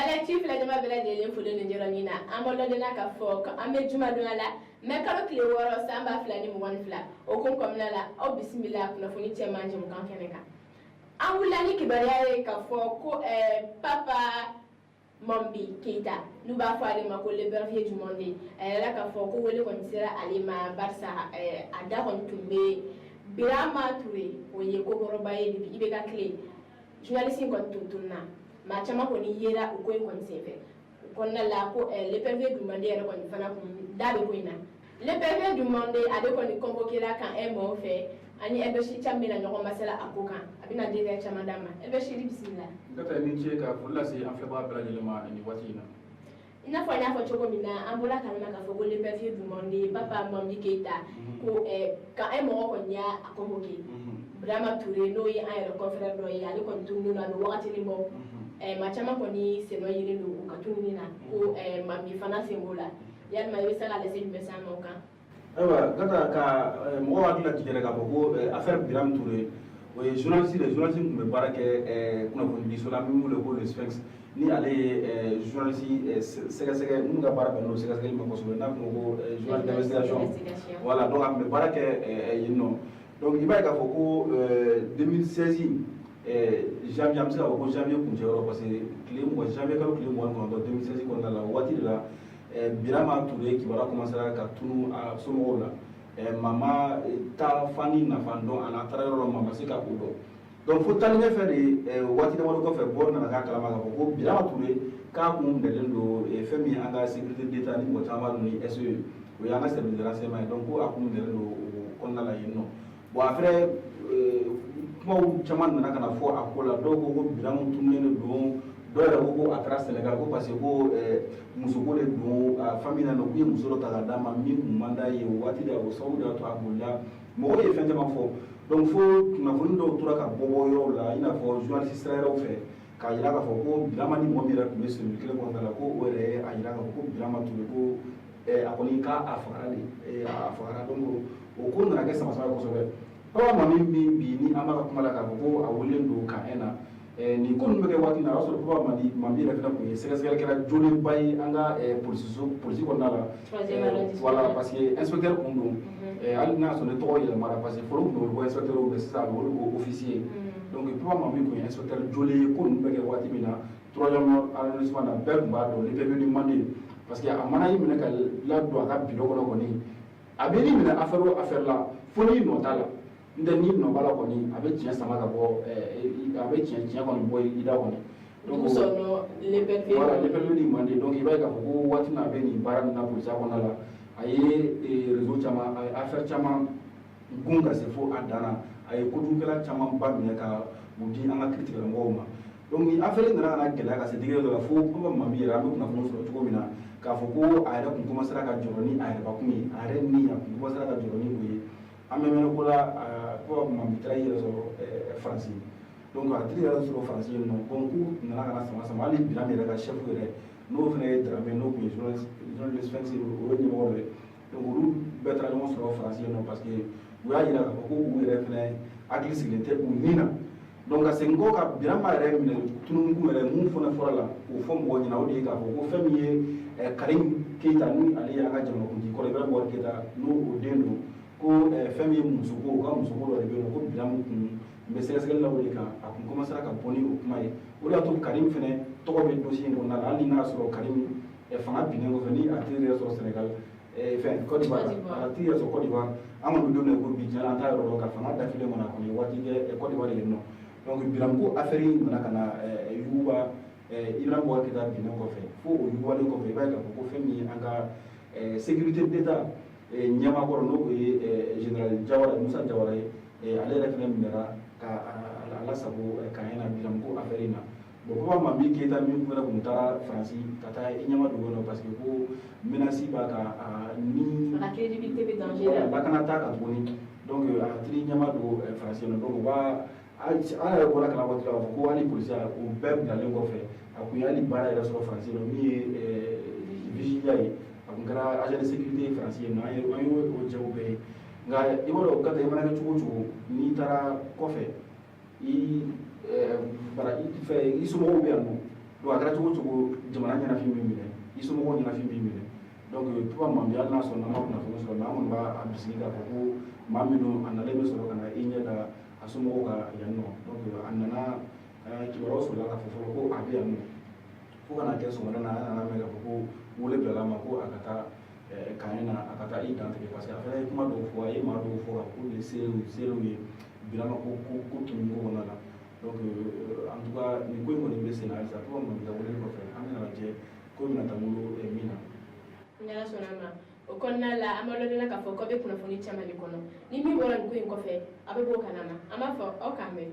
Mali Actu filɛ jama bɛɛ lajɛlen folen nin yɔrɔ min na, an b'aw ladɔnniya k'a fɔ ko an bɛ jumadonya la, mɛ kalo tile 6 san 2022. O kun kɔnɔna la, aw bisimila kunnafoni cɛman jɛmukan kɛnɛ kan. An wulila ni kibaruya ye k'a fɔ ko Papa Mambi Keita, n'u b'a fɔ ale ma ko l'épervier du Mande, a yɛrɛ k'a fɔ ko wele kɔni sera ale ma, barisa a da kɔni tun bɛ Birama Touré, o ye kokɔrɔba ye depuis IBK tile. Journaliste in kɔni tun tununa, maa caman kɔni yera o ko in kɔni senfɛ. O kɔnɔna la, ko l'épervier du Mande yɛrɛ kɔni fana kun da bɛ ko in na. L'épervier du Mande, ale kɔni convoqué la kan maaw fɛ. Ani Elbashir Thiam bɛna ɲɔgɔn masala a ko kan, a bɛna détail caman d'a ma. Elbashir, bisimila. N ka taa ni ce ka foli lase an filɛbaga bɛɛ lajɛlen ma nin waati in na. I n'a fɔ n y'a fɔ cogo min na, an bɔra kalama k'a fɔ ko l'épervier du Mande, Papa Mambi Keita, ko kan mɔgɔ kɔni y'a convoqué. Birama Touré, n'o ye an yɛrɛ confrère dɔ ye, ale kɔni tununnen don, a bɛ wagatinin bɔ. Maa caman kɔni sennɔ yelen don u ka tununi na, ko Mambi fana sen b'o la. Yalima i bɛ se ka lase jumɛn s'an ma o kan? Ayiwa Gata, ka mɔgɔw hakili lajigin yɛrɛ k'a fɔ ko affaire Biram Touré, o ye journaliste de, journaliste tun bɛ baara kɛ kunnafonidiso la min wele ko Le Sphinx, ni ale ye journaliste sɛgɛsɛgɛ minnu ka baara bɛnnen don sɛgɛsɛgɛli ma kosɛbɛ, n'a fɔ ko journaliste d'investigation. Voilà, donc a tun bɛ baara kɛ yen nɔ. Donc i b'a ye k'a fɔ ko 2016 janvier, an bɛ se k'a fɔ ko janvier kuncɛyɔrɔ, parce que tile 20 janvier, kalo tile 29 2016 kɔnɔna la, o waati de la Birama Touré kibaruya commencera ka tunu a somɔgɔw la. Mama taa fan ni nafa dɔn a la, a taara yɔrɔ dɔ, maa ma se ka o dɔn. Donc fo taalen ɲɛfɛ de, waati damadɔ kɔfɛ, bɔ nana k'a kalama k'a fɔ ko Birama Touré k'a kun minɛlen don fɛn min ye an ka sécurité d'État, ni mɔgɔ caman b'a dɔn ni SE, o ye an ka service de renseignement ye. Donc ko a kun minɛlen don o kɔnɔna la yen nɔ. Bon, après, kumaw caman nana ka na fɔ a ko la. Dɔw ko ko Biramu tununnen de don, dɔw yɛrɛ ko ko a taara Sénégal, ko parce que ko musoko de don a famille na, k'u ye muso dɔ ta ka d'a ma min kun man d'a ye o waati de, o sababu de y'a to a bolila. Mɔgɔw ye fɛn caman fɔ. Donc fo kunnafoni dɔw tora ka bɔ bɔ yɔrɔw la, i n'a fɔ journaliste sira yɛrɛw fɛ, k'a jira k'a fɔ ko Birama ni mɔgɔ min yɛrɛ tun bɛ cellule kelen kɔnɔna la, ko o yɛrɛ ye a jira k'a fɔ ko Birama Touré, ko a kɔni k'a a fagara de, a fagara. Donc o ko nana kɛ sama sama ye kosɛbɛ. Papa Mami min bi ni an b'a ka kuma la k'a fɔ ko a welelen don camp 1 na, nin ko ninnu bɛ kɛ waati min na, o y'a sɔrɔ Papa Mami Mami yɛrɛ fana tun ye sɛgɛsɛgɛlikɛla jolenba ye an ka polisiso polisi kɔnɔna la. Voilà, parce que inspecteur kun don, hali n'a sɔrɔ ne tɔgɔ yɛlɛmara, parce que fɔlɔ tun bɛ wele ko inspecteur, mais sisan a bɛ wele ko officier. Donc Papa Mami tun ye inspecteur jolen ye. Ko ninnu bɛ kɛ waati min na troisième arrondissement na, bɛɛ tun b'a dɔn l'épervier du Mande, parce que a mana i minɛ ka ladon a ka bureau kɔnɔ kɔni, a bɛ n'i minɛ affaire o affaire la, fo n'i nɔ t'a la. N tɛ n'i nɔ b'a la kɔni, a bɛ tiɲɛ sama ka bɔ, a bɛ tiɲɛ tiɲɛ kɔni bɔ i da kɔni. Donc voilà, l'épervier du Mande. Donc i b'a ye k'a fɔ ko waati min a bɛ nin baara nin na polisiya kɔnɔna la, a ye réseau caman, a ye affaire caman gun ka se fo a dan na, a ye kojugukɛla caman ba minɛ ka u di an ka kiiritigɛlamɔgɔw ma. Donc ni affaire nana ka na gɛlɛya ka se degré dɔ la, fo Papa Mami yɛrɛ, an bɛ kunnafoni sɔrɔ cogo min na k'a fɔ ko a yɛrɛ kun commencera ka jɔrɔ ni a yɛrɛbakun ye, a yɛrɛ ni a kun commencera ka jɔrɔ ni o ye. An bɛ mɛn ko la, Papa Mami taara i yɛrɛ sɔrɔ Faransi. Donc a taara i yɛrɛ sɔrɔ Faransi yen nɔ. Bon, k'u nana ka na sama sama, hali Biram yɛrɛ ka chef yɛrɛ, n'o fana ye Dramé, n'o tun ye journaliste Sphinx, o ye ɲɛmɔgɔ dɔ ye. Donc olu bɛɛ taara ɲɔgɔn sɔrɔ Faransi yen nɔ, parce que u y'a jira k'a fɔ ko u yɛrɛ fana hakili sigilen tɛ u ni na. Donc ka segin kɔ ka Birama yɛrɛ minɛ tununkun yɛrɛ, mun fana fɔra la k'o fɔ mɔgɔw ɲɛna, o de ye k'a fɔ ko fɛn min ye Karim Keita, ni ale ye an ka jamanakuntigi kɔrɔ Ibrahim Boubacar Keita, n'o o den don, ko fɛn min ye musoko, u ka musoko dɔ de bɛ yen nɔ, ko Biramu kun bɛ sɛgɛsɛgɛli la o de kan. A kun commencera ka bɔ ni o kuma ye, o de y'a to Karim fana tɔgɔ bɛ dossier in kɔnɔna la, hali n'a y'a sɔrɔ Karim fanga binnen kɔfɛ, ni a t'i yɛrɛ sɔrɔ Sénégal, fɛn Côte d'Ivoire, a t'i yɛrɛ sɔrɔ Côte d'Ivoire. An kɔni bɛ don min na ko bi, diɲɛ an t'a yɔrɔ dɔn, ka fanga dafilen kɔnɔ, a kɔni ye waati kɛ Côte d'Ivoire yen nɔ. Donc Biram ko affaire in nana ka na yuguba Ibrahim Boubacar Keita binnen kɔfɛ. Fo o yugubalen kɔfɛ, i b'a ye k'a fɔ ko fɛn min ye an ka sécurité d'État ɲɛmaa kɔrɔ, n'o ye général Jawara, Musa Jawara ye, ale yɛrɛ fana minɛra ka a lasago camp 1 na Biram ko affaire in na. Bon, Papa Mami Keita min fana kun taara Faransi ka taa i ɲɛma dogo yen nɔ, parce que ko menace b'a kan ni a ka crédibilité bɛ danger la, lakana t'a kan tuguni. Donc a taara i ɲɛma dogo Faransi yen nɔ. Donc u b'a an yɛrɛ bɔra kalan waati la k'a fɔ ko hali polisiya o bɛɛ bilalen kɔfɛ, a kun ye hali baara yɛrɛ sɔrɔ Faransi yen nɔ, min ye vigilia ye, a kun kɛra agent de sécurité ye Faransi yen nɔ. An y'o o jɛw bɛɛ ye. Nka i b'a dɔn Gata, i mana kɛ cogo o cogo, n'i taara kɔfɛ, i bara i fɛ, i somɔgɔw bɛ yan nɔ. Donc a kɛra cogo o cogo, jamana ɲɛnafin b'i minɛ, i somɔgɔw ɲɛnafin b'i minɛ. Donc Papa Mambi, hali n'a sɔrɔ n'an ma kunnafoni sɔrɔ, mais an kɔni b'a bisigi k'a fɔ ko maa min don, a nalen bɛ sɔrɔ ka na i ɲɛ da a somɔgɔw kan yan nɔ. Donc a nana, kibaruyaw sɔrɔla k'a fɔ fɔlɔ ko a bɛ yan nɔ, fo ka na kɛ sɔgɔmada na, an nana mɛn k'a fɔ ko wele bilala a ma ko a ka taa camp na, a ka taa i dantigɛ, parce que a fana ye kuma dɔw fɔ, a ye maa dɔw fɔ k'a fɔ k'olu ye seerew ye Birama ko tunu ko kɔnɔna la. Donc en tout cas, nin ko in kɔni bɛ sen na halisa. Papa Mambi ka weleli kɔfɛ, an bɛna lajɛ ko in bɛna taa bolo min na. Ni Ala sɔnna a ma, o kɔnɔna la, an b'a lɔnna k'a fɔ k'aw bɛ kunnafoni caman de kɔnɔ. Ni min bɔra nin ko in kɔfɛ, a bɛ bɔ o kalama. An b'a fɔ aw k'an bɛn.